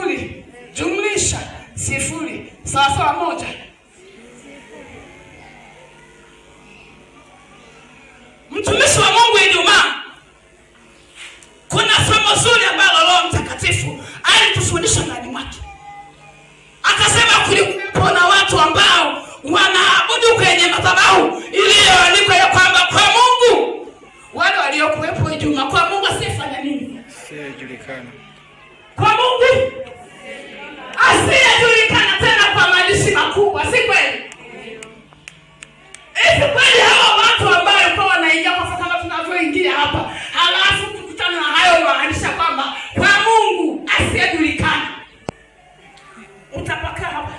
Sifuri jumlisha sifuri sawasawa moja. Mtumishi wa Mungu, Ijumaa kuna somo zuri ambalo Roho Mtakatifu alitufundisha ndani mwake, akasema kulikuwepo na watu ambao wanaabudu kwenye madhabahu iliyoandikwa ya kwamba kwa Mungu, wale waliokuwepo Ijumaa, kwa Mungu asiyefanya nini? Asiyejulikana. Kwa Mungu asiyejulikana, tena kwa maandishi makubwa, si kweli? Hivi kweli hawa watu ambao walikuwa wanaingia kwa kama tunavyoingia hapa, halafu kukutana na hayo maanisha kwamba kwa Mungu asiyejulikana, utapakaa hapa.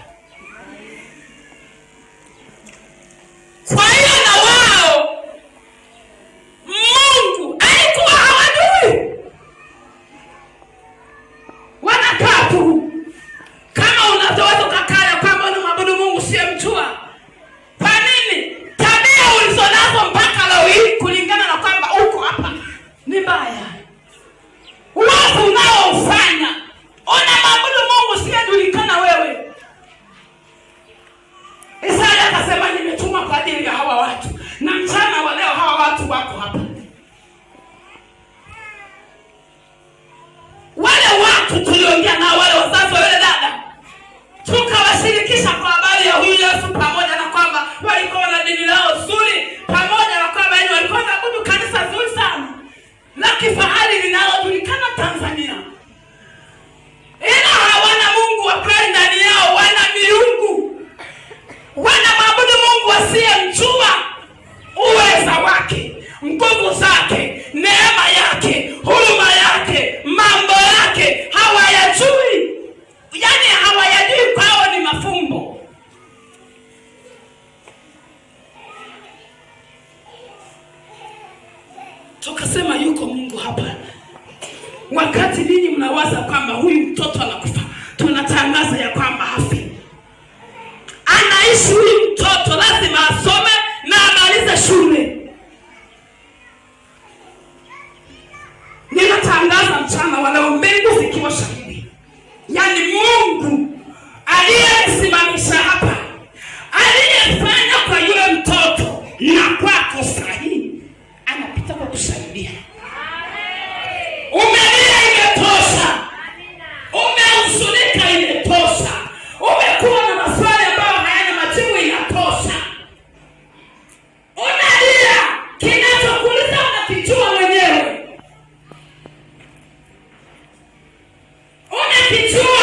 Kwa hiyo na wao Mungu alikuwa hawajui, wanakaa tu kama unavyoweza ukakaa ya kwamba unamwabudu Mungu usiyemjua. Kwa nini? Tabia ulizonazo mpaka leo hii kulingana na kwamba uko hapa ni mbaya. Uovu unaoufanya unamwabudu Mungu usiyejulikana wewe. Isaya akasema nimetumwa kwa ajili ya hawa watu, na mchana wa leo hawa watu wako hapa. Wale watu tuliongea nao, wale wazazi wa yule dada, tukawashirikisha kwa habari ya huyu Yesu, pamoja na kwamba walikuwa na dini lao zuri, pamoja na kwamba yani walikuwa wanaabudu kanisa zuri sana la kifahari linalojulikana Tanzania, ila hawana Mungu wa kweli ndani yao, wana miungu, wanamwabudu Mungu wasiyemjua uweza wake, nguvu zake, neema yake, huruma yake, mambo yake hawayajui, yaani hawayajui, kwao ni mafumbo. Tukasema yuko Mungu hapa. Wakati ninyi mnawaza kwamba huyu mtoto anakufa, tunatangaza ya kwamba hafi, anaishi. Huyu mtoto lazima asome na amalize shule. Ninatangaza mchana wa leo, mbingu zikiwa shahidi, yaani Mungu aliyenisimamisha hapa, aliyefanya kwa yule mtoto na kwako.